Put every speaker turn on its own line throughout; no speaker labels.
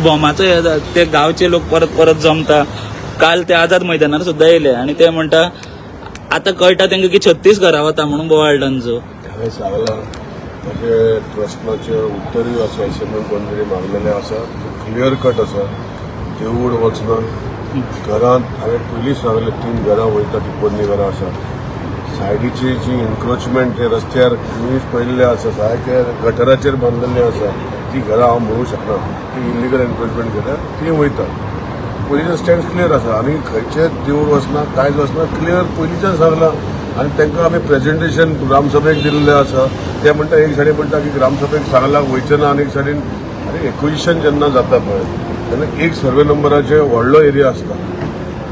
बॉमाचो हे ते गांवचे लोक परत परत जमता. काल ते आझाद मैदानार सुद्दां येयले आनी ते म्हणटा आता कळटा तांकां की 36 घरां वता म्हणून बोवाळ तांचो.
हांवें सांगलां, म्हजे प्रस्नाचें उत्तरूय आसा. असेंब्लीन कोण तरी मागलेलें आसा. क्लियर कट आसा, देवूळ वचना. घरांत हांवें पयलींच सांगलें, तीन घरां वयता, ती पोरणी घरां आसा. सायडीची जी एन्क्रोचमेंट ते रस्त्यार तुमी पळयल्लें आसा, सारके गटराचेर बांदलेली आसा, ती घरां हांव म्हणूंक शकना ती इलिगल एन्क्रोचमेंट केल्या. ती वयता. पयलींचो स्टँड क्लियर आसा आनी खंयचेच देवूळ वचना, कांयच वचना. क्लियर पयलींच्यान सांगलां आनी तांकां आमी प्रेजेंटेशन ग्रामसभेक दिल्लें आसा. ते म्हणटा, एक सायडीन म्हणटा की ग्रामसभेक सांगलां वयचें ना आनी एक सायडीन, आनी एक्विजिशन जेन्ना जाता पळय तेन्ना एक सर्वे नंबराचे व्हडलो एरिया आसता.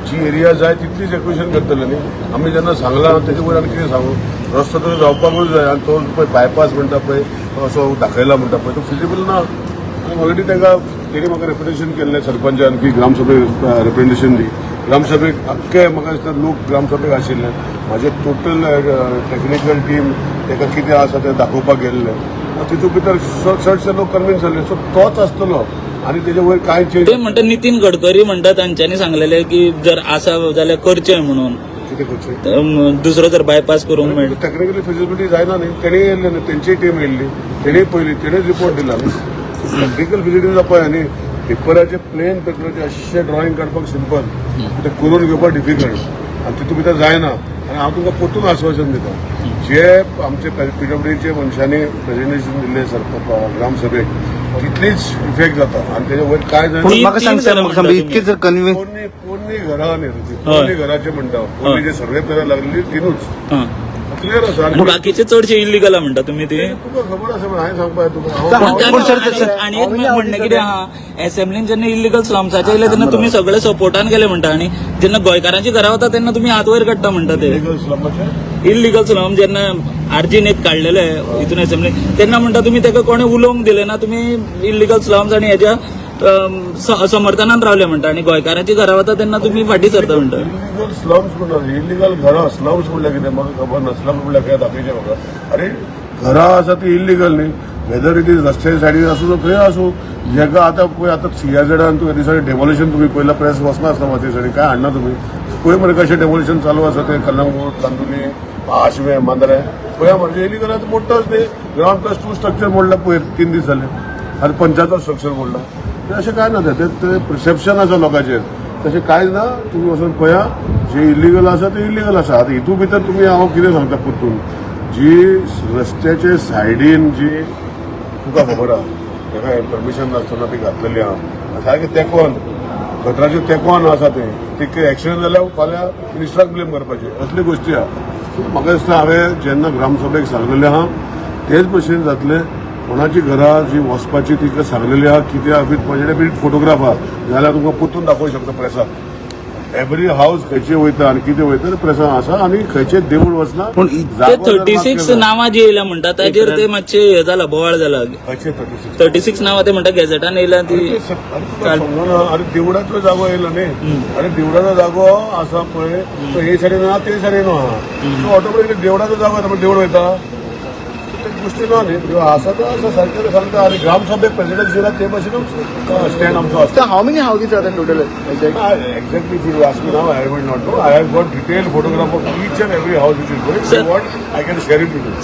जी एरिया जाय तितलीच एक्विजिशन करतले न्ही. आमी जेन्ना सांगलां तेजे वयर आनी कितें सांगू? रस्तो तर जावपाकूच जाय आनी तो पळय बायपास म्हणटा पळय, तो असो दाखयला म्हणटा पळय, तो फिजिबल ना. आनी ऑलरेडी तांकां तेणी म्हाका रेप्रेझेंटेशन केल्लें सरपंचान की ग्रामसभेक रेप्रेझेंटेशन दी. ग्रामसभेक अख्खे म्हाका दिसता लोक ग्रामसभेक आशिल्ले. म्हाजे टोटल टेक्निकल टीम ताका कितें आसा तें दाखोवपाक गेल्ले. तितूंत भितर चडशे लोक कन्विन्स जाले. सो तोच आसतलो आनी तेजे वयर कांय चेंज
ते म्हणटा, नितीन गडकरी म्हणटा तांच्यांनी सांगलेले की जर आसा जाल्यार करचें म्हणून.
कितें करचें?
दुसरो जर बायपास करूंक मेळटा.
टेक्निकली फिजिबिलिटी जायना न्ही. तेणी येयल्ले न्ही, तेंची टीम येयल्ली, तेणी पळयली, तेणेच रिपोर्ट दिला न्ही. टेक्निकल फिजिबिलिटी जावपा न्ही. पेपराचे, प्लेन पेपराचे अशें ड्रॉइंग काडपाक सिंपल, ते करून घेवपाक डिफिकल्ट आनी तितून भितर जायना. आनी हांव तुमकां परतून आश्वासन दिता, जे आमचे पीडब्ल्यूडीचे मनशांनी प्रेझेंटेशन दिल्लें सर ग्रामसभेक, तितलीच इफेक्ट जाता आनी तेजे वयर काय
पूण
जायना.
म्हाका
तीन
सांग सर,
घरां
म्हाका सांग,
म्हणटा.
इतके जर कन्विन्स
पोरणी पोरणी घरां न्ही ती, पोरणी घराचे म्हणटा, पोरणी जे सर्वे करायला लागलेली तिनूच. क्लियर आसा
आनी बाकीचे चडशे इलिगल म्हणटा तुमी ती.
तुका खबर आसा, पण हांवें सांगपा तुका
तर
हांव
पण सर,
आणि एक म्हणणें कितें आहा, असेंब्लीन जेन्ना इलिगल स्लम्साचे येयले तेन्ना तुमी सगळे सपोर्टान गेले म्हणटा आनी जेन्ना गोंयकारांची घरां वता तेन्ना तुमी हात वयर काडटा म्हणटा ते.
इलिगल स्लमाचे?
इलिगल स्लम जेन्ना आरजीन एक काडलेले हितून असेंब्ली, तेन्ना म्हणटा तुमी ताका कोणें उलोवंक दिलें ना. तुमी इलिगल स्लम्स आनी हेज्या समर्थनान रावले म्हणटा आनी गोंयकारांची घरां वता तेन्ना तुमी फाटीं सरता म्हणटा.
इलिगल स्लम्स म्हणटा, इलिगल घरां, स्लम्स म्हणल्यार कितें म्हाका खबर ना. स्लम्स म्हणल्यार कितें दाखयचें म्हाका. अरे, घरां आसा ती इलिगल न्ही, वेदर it is रस्त्या सायडीन आसूं, खंय आसूं. जेका आतां पळय, आतां सियाझेडान तुवें दिसांनी डेमोलिशन तुमी पयला, प्रेस वचना आसता म्हाजे सायडीन, काय हाडना तुमी. पळय मरे कशें डेमोलिशन चालू आसा तें. कलंगूट, कांदुली, आशवें, मांद्रें पळया मरे. इलिगल आतां मोडटाच न्ही. ग्रावंड प्लस 2 स्ट्रक्चर मोडला पयर, 3 दीस जाले आनी पंचाचो स्ट्रक्चर मोडला. ते अशें कांय ना. ते ते परसेप्शन आसा लोकांचेर, तशें कांय ना. तुमी वचून पळया, जे इलिगल आसा ते इलिगल आसा. आतां हितून भितर तुमी, हांव कितें सांगता परतून, जी रस्त्याचे सायडीन जी तुका खबर आहा, ताका परमिशन नासतना ती घातलेली आहा, सारकें तेंकोन, गटराचे तेंकोन आसा ते, ते एक्सिडंट जाल्यार फाल्यां मिनिस्टराक ब्लेम करपाचे, असल्यो गोश्टी आहा. सो म्हाका दिसता हांवें जेन्ना ग्रामसभेक सांगलेलें आहा तेच भशेन जातलें. कोणाची घरां जी वचपाची तिका सांगलेली आहा. कितें आहा, विथ म्हजे कडेन फोटोग्राफ आहा जाल्यार तुमकां परतून दाखोवंक शकता प्रेसाक. एवरी हावस खंयचे वयता आनी कितें वयता ते प्रेसान आसा आनी खंयचे देवूळ वचना.
पूण
ते 36 नांवां जी येयल्या म्हणटा ताजेर ते मातशे हे जाला, बोवाळ जाला.
खंयचे 36?
36 नांवां ते म्हणटा गॅझेटान येयल्या ती.
अरे, तुका समजना. अरे, देवळाचो जागो येयलो न्ही. अरे, देवळाचो जागो आसा पळय, तो हे सायडीन आहा, ते सायडीन आहा. सो ऑटोमॅटिकली देवळाचो जागो येता, पण देवूळ वयता. सो ते गोष्टी ना न्ही. देव आसा तो आसा, सरकार सांगता आनी ग्रामसभेक प्रेसिडेंट दिला ते भशेनूच स्टँड आमचो आसता.
How many houses are there total? Exactly.
Exactly, if you ask me now, I will not know. I have got detailed photograph of each and every house which is going. If
Sir.
you want, I can share it with you.